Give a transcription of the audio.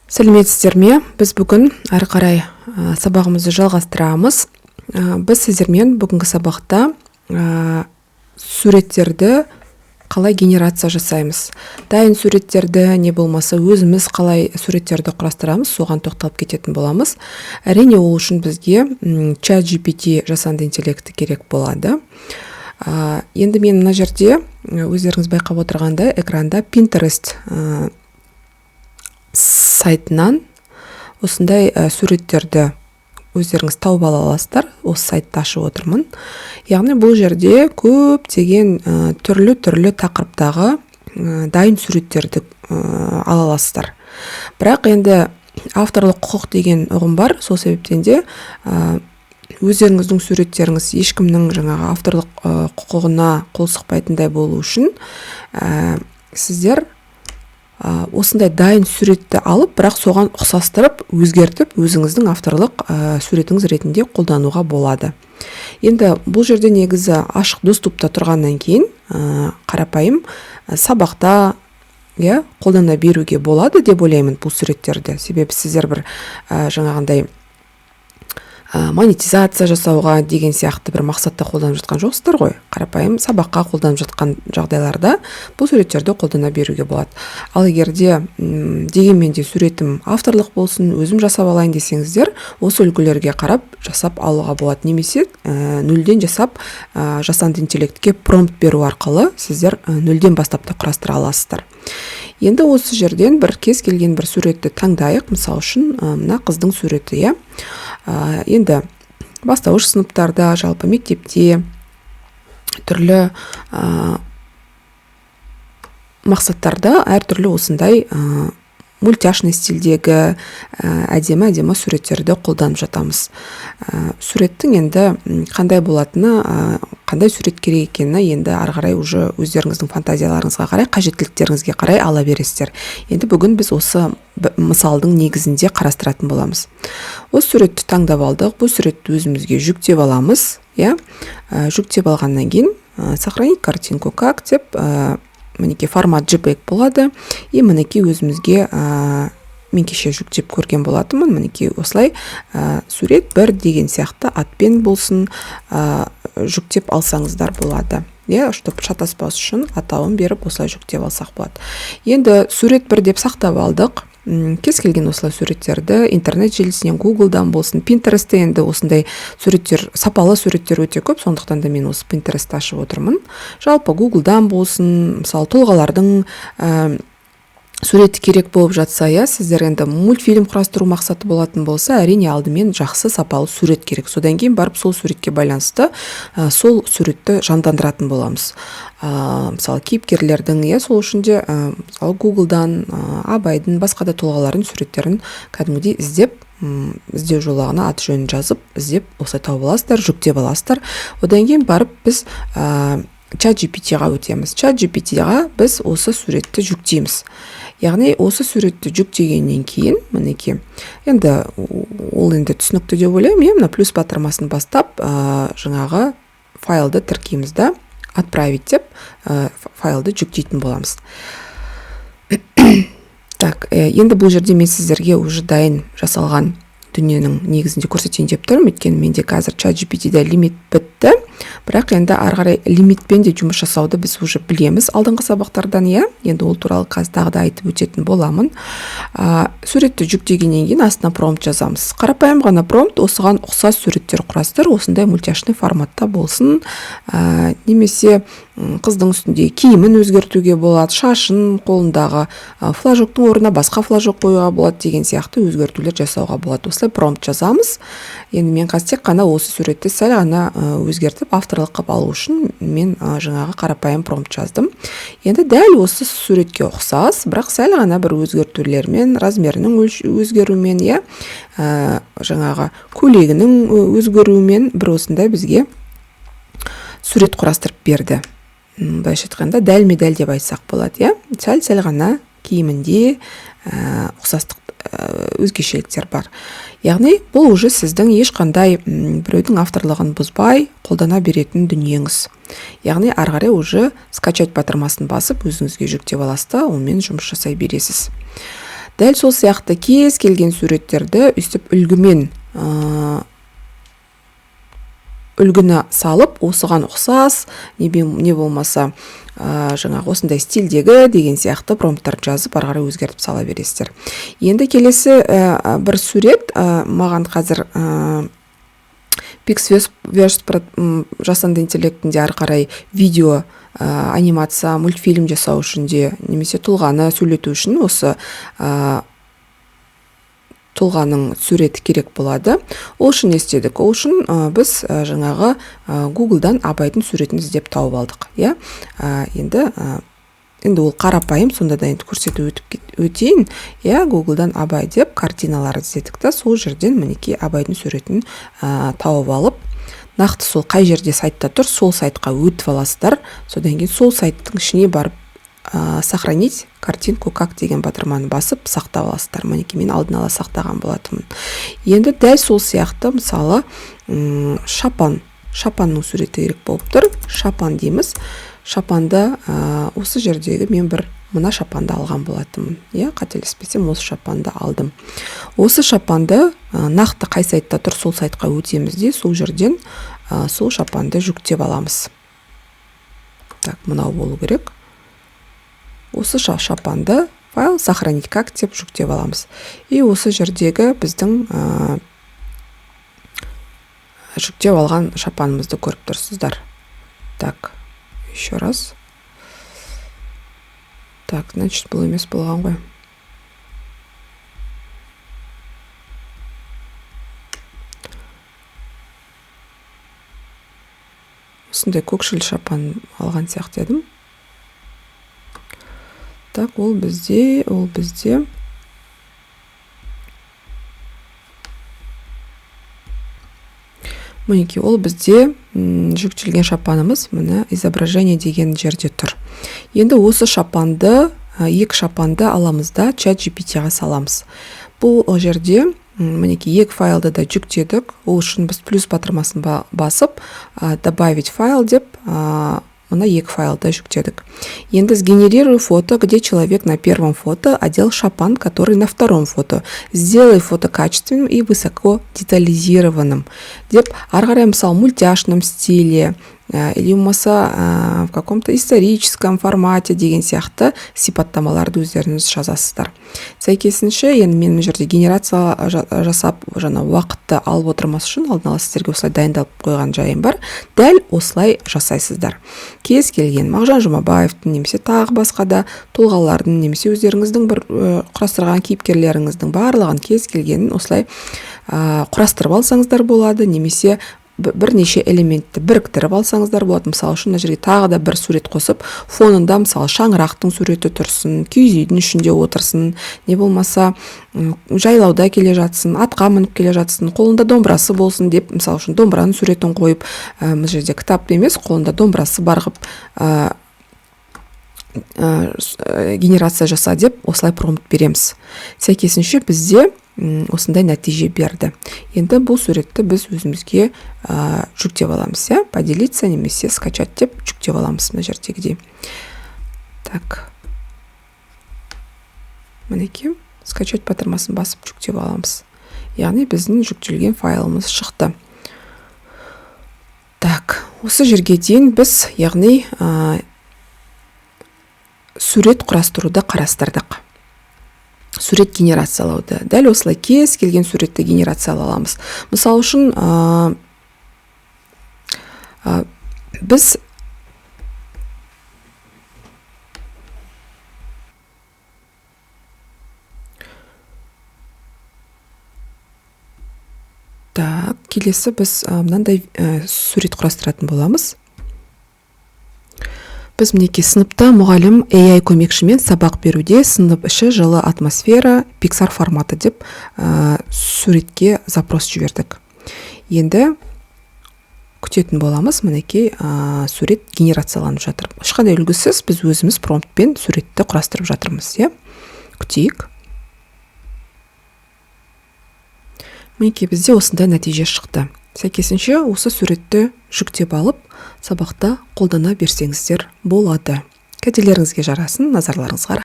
Сәлеметсіздер ме? Біз бүгін әрі қарай сабағымызды жалғастырамыз. Біз сіздермен бүгінгі сабақта суреттерді қалай генерация жасаймыз, дайын суреттерді не болмаса өзіміз қалай суреттерді құрастырамыз, соған тоқталып кететін боламыз. Әрине, ол үшін бізге Чат GPT жасанды интеллекті керек болады. Енді мен мына жерде, өздеріңіз байқап отырғандай, экранда Pinterest сайтынан осындай суреттерді өздеріңіз тауып ала аласыздар. Осы сайтты ашып отырмын. Яғни бұл жерде көптеген түрлі-түрлі тақырыптағы дайын суреттерді ала аласыздар. Бірақ енді авторлық құқық деген ұғым бар. Сол себептен де өздеріңіздің суреттеріңіз ешкімнің жаңағы авторлық құқығына қол сұқпайтындай болу үшін сіздер осындай дайын суретті алып, бірақ соған ұқсастырып, өзгертіп, өзіңіздің авторлық суретіңіз ретінде қолдануға болады. Енді бұл жерде негізі ашық доступта тұрғаннан кейін қарапайым сабақта, иә, қолдана беруге болады деп ойлаймын бұл суреттерді. Себебі сіздер бір жаңағындай монетизация жасауға деген сияқты бір мақсатта қолданып жатқан жоқсыздар ғой. Қарапайым сабаққа қолданып жатқан жағдайларда бұл суреттерді қолдана беруге болады. Ал егер де дегенмен де суретім авторлық болсын, өзім жасап алайын десеңіздер, осы үлгілерге қарап жасап алуға болады немесе нөлден жасап, жасанды интеллектке промпт беру арқылы сіздер нөлден бастап та құрастыра аласыздар. Енді осы жерден бір кез келген бір суретті таңдайық. Мысалы үшін, мына қыздың суреті, иә. Енді бастауыш сыныптарда, жалпы мектепте түрлі мақсаттарда әртүрлі осындай мультяшный стильдегі әдемі әдемі суреттерді қолданып жатамыз. Суреттің енді қандай болатыны, қандай сурет керек екені енді ары қарай уже өздеріңіздің фантазияларыңызға қарай, қажеттіліктеріңізге қарай ала бересіздер. Енді бүгін біз осы мысалдың негізінде қарастыратын боламыз. Осы суретті таңдап алдық. Бұл суретті өзімізге жүктеп аламыз, иә. Жүктеп алғаннан кейін «Сохранить картинку как» деп, мінекей, формат JPEG болады. И мінекей, өзімізге мен кеше жүктеп көрген болатынмын. Мінекей, осылай «сурет бір» деген сияқты атпен болсын, жүктеп алсаңыздар болады, иә. Чтобы шатаспас үшін атауын беріп, осылай жүктеп алсақ болады. Енді «сурет бір» деп сақтап алдық. Кез келген осылай суреттерді интернет желісінен, Гуглдан болсын, Пинтерестте енді осындай суреттер, сапалы суреттер өте көп, сондықтан да мен осы Пинтерестті ашып отырмын. Жалпы Гуглдан болсын, мысалы, тұлғалардың суреті керек болып жатса, иә, сіздер енді мультфильм құрастыру мақсаты болатын болса, әрине, алдымен жақсы сапалы сурет керек. Содан кейін барып сол суретке байланысты сол суретті жандандыратын боламыз, мысалы, кейіпкерлердің, иә. Сол үшін де мысалы, Гуглдан Абайдың, басқа да тұлғалардың суреттерін кәдімгідей іздеп, іздеу жолағына аты жөнін жазып, іздеп, осылай тауып аласыздар, жүктеп аласыздар. Одан кейін барып біз Чат GPT-ға өтеміз. Чат GPT-ға біз осы суретті жүктейміз. Яғни осы суретті жүктегеннен кейін, мінекей, енді ол енді түсінікті деп ойлаймын, иә. Мына плюс батырмасын бастап, жаңағы файлды тіркейміз да, «Отправить» деп файлды жүктейтін боламыз. Так, енді бұл жерде мен сіздерге уже дайын жасалған дүниенің негізінде көрсетейін деп тұрмын, өйткені менде қазір Чат GPT-де лимит бітті. Бірақ енді ары қарай лимитпен де жұмыс жасауды біз уже білеміз алдыңғы сабақтардан, иә. Енді ол туралы қазір тағы да айтып өтетін боламын. Суретті жүктегеннен кейін астына промпт жазамыз. Қарапайым ғана промпт: осыған ұқсас суреттер құрастыр, осындай мультяшный форматта болсын, немесе қыздың үстінде киімін өзгертуге болады, шашын, қолындағы флажоктың орнына басқа флажок қоюға болады деген сияқты өзгертулер жасауға болады. Осылай промпт жазамыз. Енді мен қазір тек қана осы суретті сәл ғана өзгертіп, авторлық қылып алу үшін мен жаңағы қарапайым промпт жаздым. Енді дәл осы суретке ұқсас, бірақ сәл ғана бір өзгертулермен, размерінің өзгеруімен, иә, жаңағы көйлегінің өзгеруімен бір осындай бізге сурет құрастырып берді. Былайша айтқанда, дәлме дәл деп айтсақ болады, иә. Сәл сәл ғана киімінде ұқсастық, өзгешеліктер бар. Яғни бұл уже сіздің ешқандай біреудің авторлығын бұзбай қолдана беретін дүниеңіз. Яғни ары қарай уже «Скачать» батырмасын басып, өзіңізге жүктеп аласыз да, онымен жұмыс жасай бересіз. Дәл сол сияқты кез келген суреттерді өйстіп үлгімен үлгіні салып, осыған ұқсас, не болмаса жаңағы осындай стильдегі деген сияқты промпттарды жазып, ары қарай өзгертіп сала бересіздер. Енді келесі бір сурет маған қазір PixVerse жасанды интеллектінде ары қарай видео анимация, мультфильм жасау үшін де, немесе тұлғаны сөйлету үшін осы тұлғаның суреті керек болады. Ол үшін не істедік? Ол үшін біз жаңағы Google'дан Абайдың суретін іздеп тауып алдық, иә? Енді ол қарапайым, сонда да енді көрсетіп өтейін, иә? Google'дан Абай деп картиналар іздедік та, сол жерден мінекей Абайдың суретін тауып алып, нақты сол қай жерде сайтта тұр, сол сайтқа өтіп аласыздар. Содан кейін сол сайттың ішіне барып, сохранить картинку как деген батырманы басып сақтап аласыздар. Мінекей, мен алдын ала сақтаған болатынмын. Енді дәл сол сияқты, мысалы, шапанның суреті керек болып тұр. Шапан дейміз. Шапанды, осы жердегі мен бір мына шапанды алған болатынмын. Иә, қателеспесем, осы шапанды алдым. Осы шапанды, нақты қай сайтта тұр, сол сайтқа өтеміз де, сол жерден, сол шапанды жүктеп аламыз. Так, мынау болу керек. Осы шапанды файл сохранить как деп жүктеп аламыз. И осы жердегі біздің жүктеп алған шапанымызды көріп тұрсыздар. Так, еще раз. Так, значит, бұл емес болған ғой. Осындай көкшіл шапан алған сияқты едім. Так, ол бізде мінекей, ол бізде, жүктелген шапанымыз міне изображение деген жерде тұр. Енді осы шапанды, екі шапанды аламыз да чат джи пи ти-ға саламыз. Бұл жерде, мінекей екі файлды да жүктедік. Ол үшін біз плюс батырмасын басып, добавить файл деп, мына екі файлды жүктедік. Енді сгенерирую фото, где человек на первом фото одел шапан, который на втором фото. Сделай фото качественным и высоко детализированным. Деп ары қарай, мысалы, мультяшном стиле, или болмаса, в каком-то историческом формате деген сияқты сипаттамаларды өздеріңіз жазасыздар. Сәйкесінше, енді мен мына жерде генерация жасап, жаңа уақытты алып отырмас үшін алдын ала сіздерге осылай дайындалып қойған жайым бар. Дәл осылай жасайсыздар. Кез келген Мағжан Жұмабаевтың немесе тағы басқа да тұлғалардың немесе өздеріңіздің бір, құрастырған кейіпкерлеріңіздің барлығын кез келгенін осылай, құрастырып алсаңыздар болады, немесе бірнеше элементті біріктіріп алсаңыздар болады. Мысалы үшін, мына жерге тағы да бір сурет қосып, фонында, мысалы, шаңырақтың суреті тұрсын, киіз үйдің ішінде отырсын, не болмаса, жайлауда келе жатсын, атқа мініп келе жатсын, қолында домбырасы болсын деп, мысалы үшін, домбыраның суретін қойып, мына жерде кітап емес, қолында домбырасы бар қылып, генерация жаса деп осылай промпт береміз. Сәйкесінше бізде, осындай нәтиже берді. Енді бұл суретті біз өзімізге, жүктеп аламыз, иә? Поделиться немесе скачать деп жүктеп аламыз мына жердегідей. Так. Мінекей, скачать батырмасын басып жүктеп аламыз. Яғни біздің жүктелген файлымыз шықты. Так, осы жерге дейін біз, яғни, сурет құрастыруды қарастырдық. Сурет генерациялауды. Дәл осылай кез келген суретті генерациялай аламыз. Мысалы үшін, біз Так, келесі біз, мынандай, сурет құрастыратын боламыз. Біз мінекей сыныпта мұғалім AI көмекшімен сабақ беруде, сынып іші жылы атмосфера, Pixar форматы деп, суретке запрос жібердік. Енді күтетін боламыз, мінекей, сурет генерацияланып жатыр. Ешқандай үлгісіз біз өзіміз промптпен суретті құрастырып жатырмыз, иә? Күтейік. Мінекей бізде осындай нәтиже шықты. Сәйкесінше осы суретті жүктеп алып, сабақта қолдана берсеңіздер болады. Кәделеріңізге жарасын, назарларыңызға рахмет.